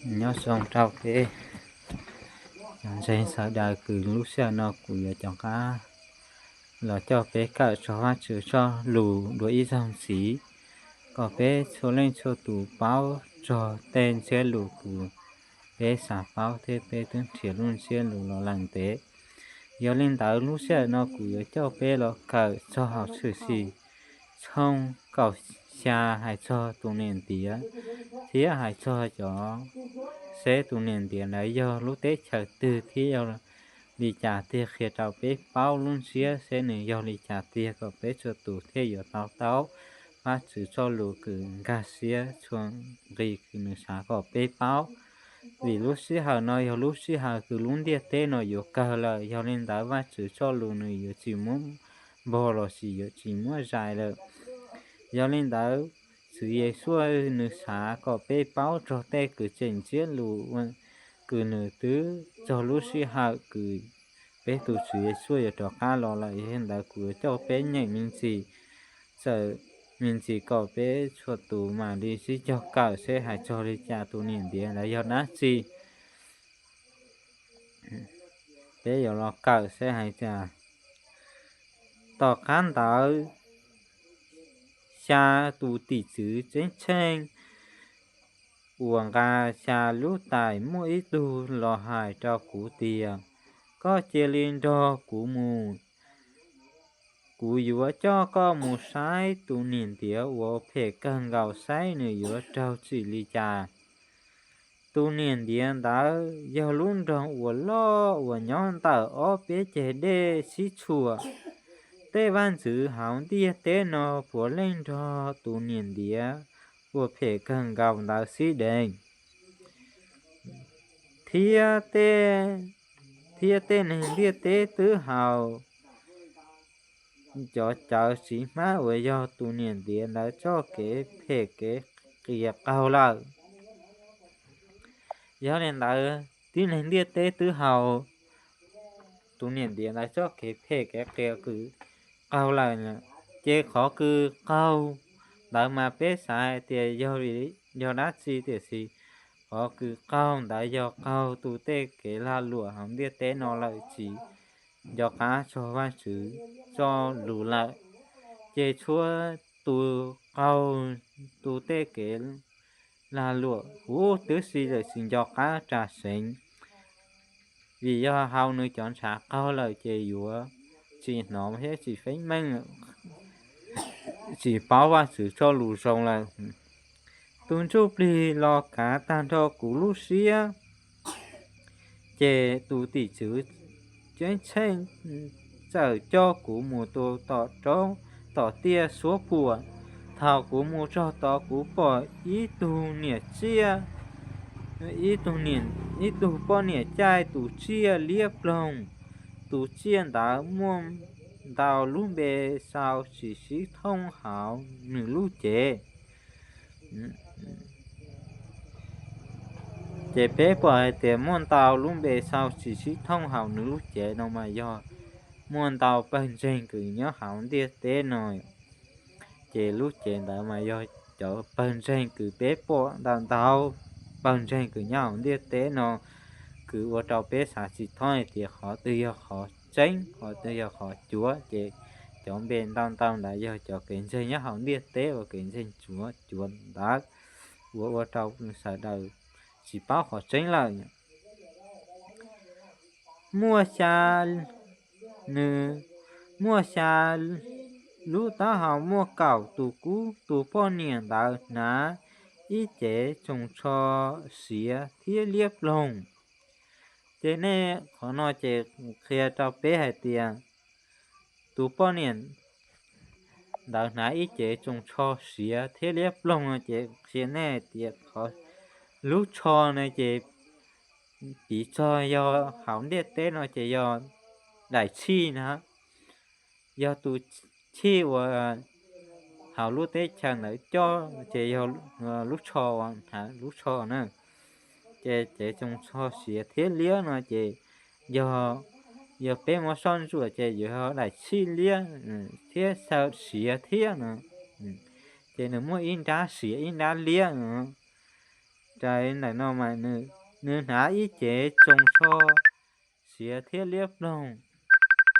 Nyob zoo rau peb ntseeg sawv daws kws lub sij hawm no kuv yuav rov qab los coj peb kawm txog Vajtswv txoj lus dua ib zaug ntxiv, kom peb txhua leej txhua tus paub txog tej ntsiab lus kws peb xav paub thiab peb twb nrhiav lub ntsiab lus los lees ntev. Yog li ntawd lub sij hawm no kuv yuav coj peb los kawm txog hauv Tshwm Sim tshooj kaum xya hais txog tus niam ntiav thiab hais txog cov seb tus niam ntiav ntawd yog lub teb chaws twg thiab yog li cas tiag, qhia rau peb paub lub ntsiab seb nws yog li cas tiag kom peb txhua tus thiaj yuav to taub Vajtswv txoj lus kws nkag siab txhua nqi kws nws xav kom peb paub. Vim lub sij hawm no yog lub sij hawm kws lub ntiaj teb no yuav kawg lawm, yog li ntawd Vajtswv txoj lus nws yuav tsis muab npog los sis yuav tsis muab zais lawm. Yog li ntawd, Tswv Yexus nws xav kom peb paub txog tej kws tseem ntsiab lus kws nws twb txog lub sij hawm kws peb tus Tswv Yexus yuav rov qab los lawm. Yog li ntawd kuv yuav coj peb nyeem me ntsis, txawm me ntsis kom peb txhua tus mam li sib cog kawm seb hais txog li cas, tus niam ntiav ntawd yog dab tsi. Peb yuav los kawm seb hais tias, tom qab ntawd xya tus tim tswv ceeb tsheej uas nqa xya lub tais muaj ib tug los hais rau kuv tias, koj cia li nrog kuv mus, kuv yuav coj koj mus saib tus niam ntiav uas phem kawg nkaus saib nws yuav raug txim li cas. Tus niam ntiav ntawd yog lub nroog uas loj uas nyob ntawm ob peb ceg dej sib tshuam. Tej vaj ntxwv hauv ntiaj teb no puav leej nrog tus niam ntiav uas phem kawg nkaus ntawd sib deev, thiab, thiab tej neeg ntiaj teb twb haus cov cawv txiv hmab uas yog tus niam ntiav ntawd txoj kev phem kev qias qaug lawm. Yog li ntawd, tib neeg ntiaj teb twb haus tus niam ntiav ntawd txoj kev phem kev qias kws qaug lawm, ces qhov kws qaug ntawd mas peb xav hais tias yog, yog dab tsi, tiam sis qhov kws qaug ntawd yog qaug tus tej kev lag luam hauv ntiaj teb no lawm, tsis nco qab txog Vajtswv txoj lus lawm. Ces txhua tus qaug tus tej kev lag luam huv tib si lawm, tsis nco qab ras seev, vim yog haus nws cov ntshav qaug lawm ces yuav tsis hnov thiab tsis feeb meej, tsis paub Vajtswv txoj lus zoo lawm. Tus ntsuj plig los kav tag nrho kuv lub siab, ces tus tim tswv ceeb tsheej txawm coj kuv mus rau tom roob, tom tiaj suab puam. Thaum kuv mus txog tod kuv pom ib tug niam tsiaj, ib tug, ib tug poj niam caij tus tsiaj liab ploog. Tus tsiaj ntawd muaj ntau lub npe xau tsis sib thooj hauv nws lub cev. Ces peb pom hais tias muaj ntau lub npe xau tsis sib thooj hauv nws lub cev no mas yog muaj ntau pawg ntseeg kws nyob hauv ntiaj teb no. Ces lub cev ntawd mas yog cov pawg ntseeg kws peb pom ntau ntau pawg ntseeg kws nyob hauv ntiaj teb no, kws ua rau peb xav tsis thoob hais tias qhov twg yog qhov tseeb, qhov twg yog qhov cuav. Ces cov npe ntau ntau ntawd yog cov kev ntseeg nyob hauv ntiaj teb uas kev ntseeg cuav cuav ntawd, uas ua rau sawv daws tsis paub qhov tseeb lawm. Muaj xya, nws, muaj xya lub taub hau muaj kaum tus kub. Tus poj niam ntawd hnav ib cev tsoos tsho siav thiab liab ploog. Ces nej, qhov no ces qhia rau peb hais tias tus poj niam ntawd hnav ib cev tsoos tsho siav thiab liab ploog no ces qhia nej hais tias qhov lub tsho no ces piv txog yog hauv ntiaj teb no ces yog daim txhij na, yog tus txhij uas hauv lub teb chaws ntawd coj ces yog lub tsho, lub tsho na. Ces cev tsoos tsho siav thiab liab no ces yog, yog peb muab soj ntsuam ces yuav yog daim txhij liab thiab xaw siav thiab no. Ces nws muaj ib nrab siav ib nrab liab no. Ces ntawm no mas nws hnav ib cev tsoos tsho siav thiab liab ploog.